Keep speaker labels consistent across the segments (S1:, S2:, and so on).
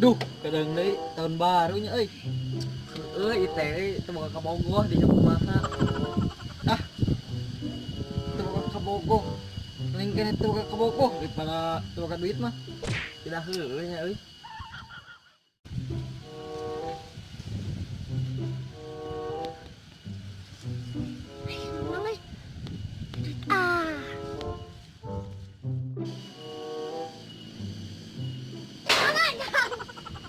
S1: Duh, kadang deui tahun barunya euy.
S2: Heueuh, ieu teh euy teu boga kabogoh di kumaha.
S1: Ah. Teu boga kabogoh. Mending keneh teu boga kabogoh daripada teu boga duit mah.
S2: Tidak heueuh nya euy.
S3: Mang euy. Ah.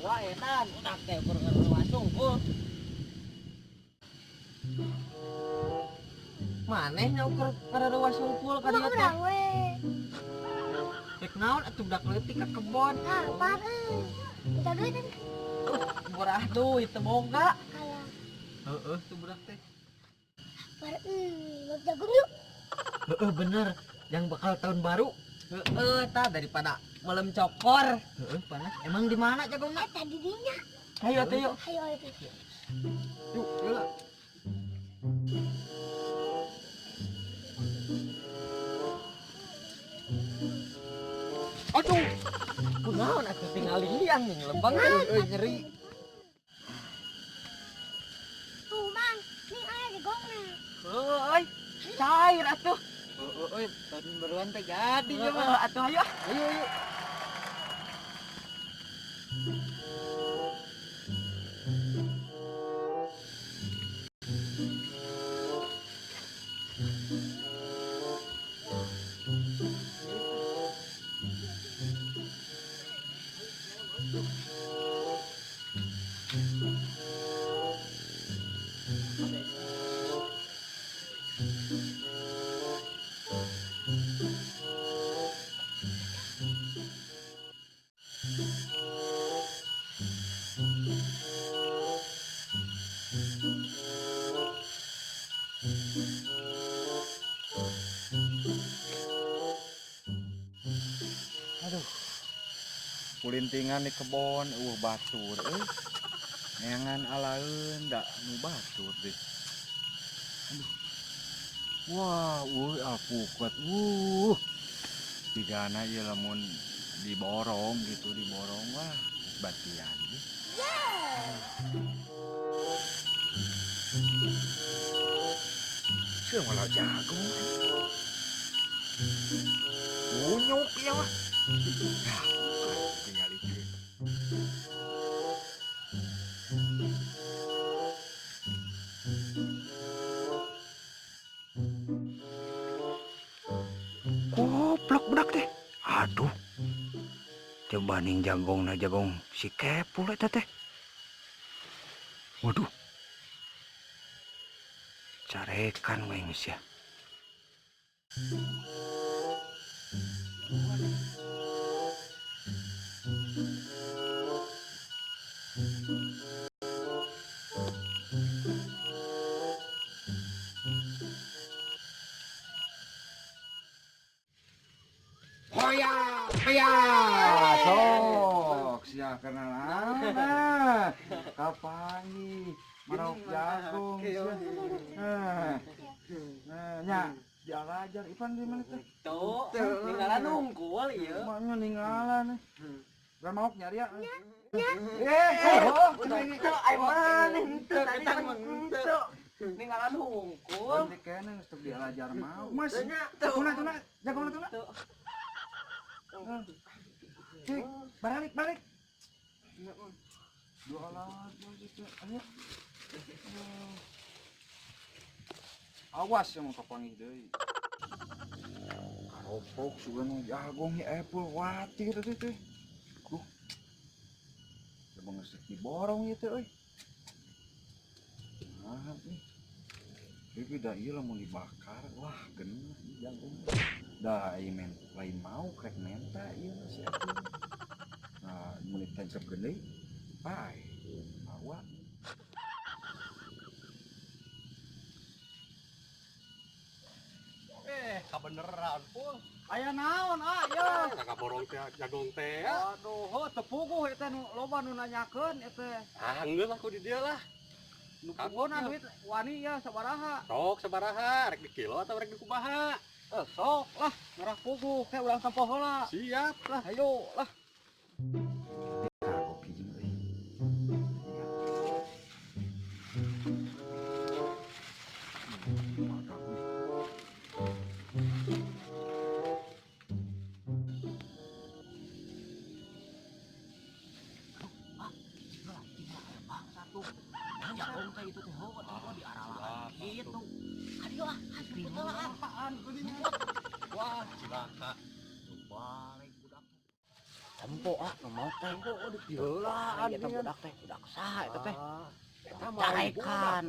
S2: Wah, edan, udah teh ukur ngeruas unggul. Maneh nya ukur ngaruas unggul ka
S3: Mah
S2: dieu teh.
S3: urang we.
S2: Rek naon atuh budak leutik ka kebon.
S3: Ah, par euy. Minta duit kan?
S2: Murah duit teu boga.
S3: Alah,
S2: Heeh, tuh budak teh.
S3: par euy. Mau jagung yuk.
S2: Heeh, bener. Yang bakal tahun baru. Heeh, tah daripada malam cokor. Heeh, panas. Emang di mana jagongna?
S3: Eh, tadi dinya.
S2: Ayo atuh yuk.
S3: Ayo ayo.
S1: Yuk, yuk.
S2: Aduh. Kunaon atuh tinggal liang nih lembang euy nyeri.
S3: Tuh, Mang. Nih aya jagongna.
S2: Heueuh, cair atuh.
S1: Heeh, euy, tahun baruan teh jadi ya mah.
S2: Heeh, atuh ayo.
S1: Ayo, ayo.
S4: Aduh. Kulintingan di kebon eueuh batur euy. Neangan alaeun da nu batur deh. Aduh. Wah, euy alpukat. Jigana ieu lamun diborong gitu, diborong wah batian deh. Seueur malah jagung. Unyuk ieu mah. Nah, tinggalikeun.
S5: Goblok budak teh. Aduh. Coba ning jagong na jagong si Kepul eta teh. Waduh. Carekan we geus ya.
S4: Hoya, hoya, sok sia kenalan. Nah, kapangi marok jagung sia. Nah, nah, nya dialajar Ipan di mana teh?
S2: Tuh, ninggalan unggul ieu.
S4: Maknya ninggalan. Urang maok nyari ya. Eh, oh, cenah
S2: Teu ai maneh henteu tadi mah henteu. Ninggalan hungkul.
S4: Nanti kene geus teu dialajar mau. Mas,
S2: Teu nya.
S4: tuna tuna, jagongna tuna.
S2: Teu.
S4: Cik, balik balik. Dua lagi gitu. Ayo. Awas yang mau kapanggih deui. Karopok sugan jagung ya Apple wati gitu teh teh. Duh. Coba ngesek diborong ieu teh euy. Nah, nih. Tapi dah ieu lamun dibakar, wah genah ieu jagung. Dah ieu men lain mau krek menta ieu mah si Apple. Nah, mun ditancap gede, pae. Bawa.
S6: Eh, kabeneran pul.
S1: Aya naon ah ya.
S6: Kakak borong teh jagung teh.
S1: Aduh, heuh teu puguh eta nu loba nu nanyakeun eta.
S6: Ah, geus aku di dieu lah.
S1: Nu puguhna duit wani ya sabaraha.
S6: Sok sabaraha, rek di kilo atau rek di kumaha?
S1: Eh, sok lah, ngarah puguh teh urang tempo heula.
S6: Siap.
S1: Lah, ayo lah.
S4: Kagok hiji
S2: teh itu teh heuh teh di aralaan kitu. Aduh ah, apaan
S6: Wah, cilaka.
S2: Balik budak. Tempo ah nu mau teh.
S6: Oh, dipiheulaan
S2: Eta budak teh, budak saha eta teh?
S6: Eta mah
S2: Carekan.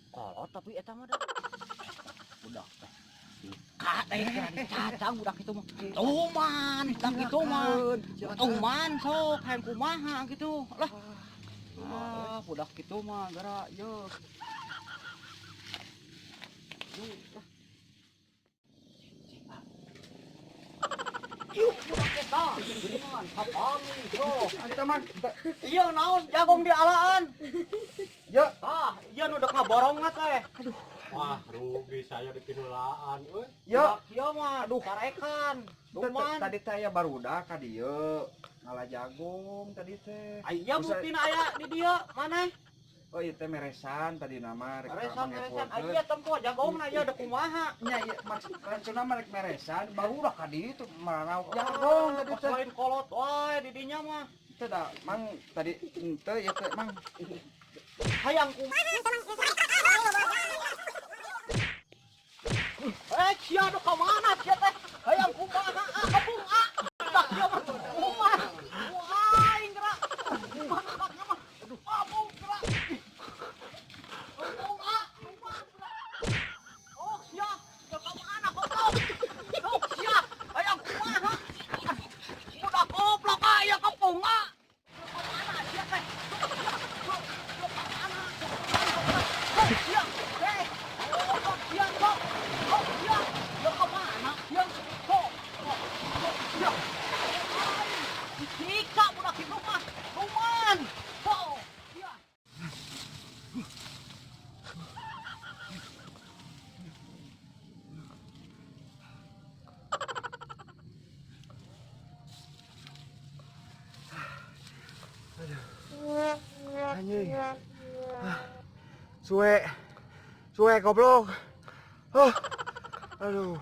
S2: Kolot tapi eta mah da. Budak teh. Ka teh cacang budak itu mah. Tuman, budak itu mah. Tuman sok hayang kumaha gitu. Lah. Ah, budak itu mah gara ye. Yuk, lah. Yuk, budak eta. Tuman, kapami sok.
S4: Eta mah
S2: Iya naon jagung di alaan.
S4: Ya.
S2: Ah, iya nu dek ngaborong teh.
S6: Wah, rugi saya dipiheulaan euy.
S4: Ya,
S2: Iya mah, aduh carekan. Tuman.
S4: tadi teh aya barudak ka dieu. Ngala jagung tadi teh.
S2: Aya buktina aya di dieu maneh.
S4: Oh ieu teh meresan tadi nama rek
S2: Meresan meresan aya tempo jagongna ieu dek kumaha.
S4: Nya ieu maksud rencana mah rek meresan barudak ka dieu tuh maranauk jagung tadi teh.
S2: Lain kolot wae di dinya mah.
S4: Teu da mang tadi henteu ieu teh mang.
S2: Hayang kumaha. Eh sia dek ka mana sia teh? Hayang kumaha ah kepung ah. Budak ieu mah kumaha. Aing gerak. Kumaha budak ieu mah. Aduh, abung gerak. Abung ah, kumaha gerak. Oh sia, dek ka mana goblok? Oh sia, hayang kumaha. Budak goblok ah ieu kepung ah. Dek ka mana sia teh? Dek ka mana? Oh sia, eh. Oh sia, kok. Oh sia, dek ka mana? Sia, kok. Oh sia. Disiksa budak itu mah. Kuman. Oh sia.
S4: Anjing. Suwe. Suwe goblok. Oh. Aduh.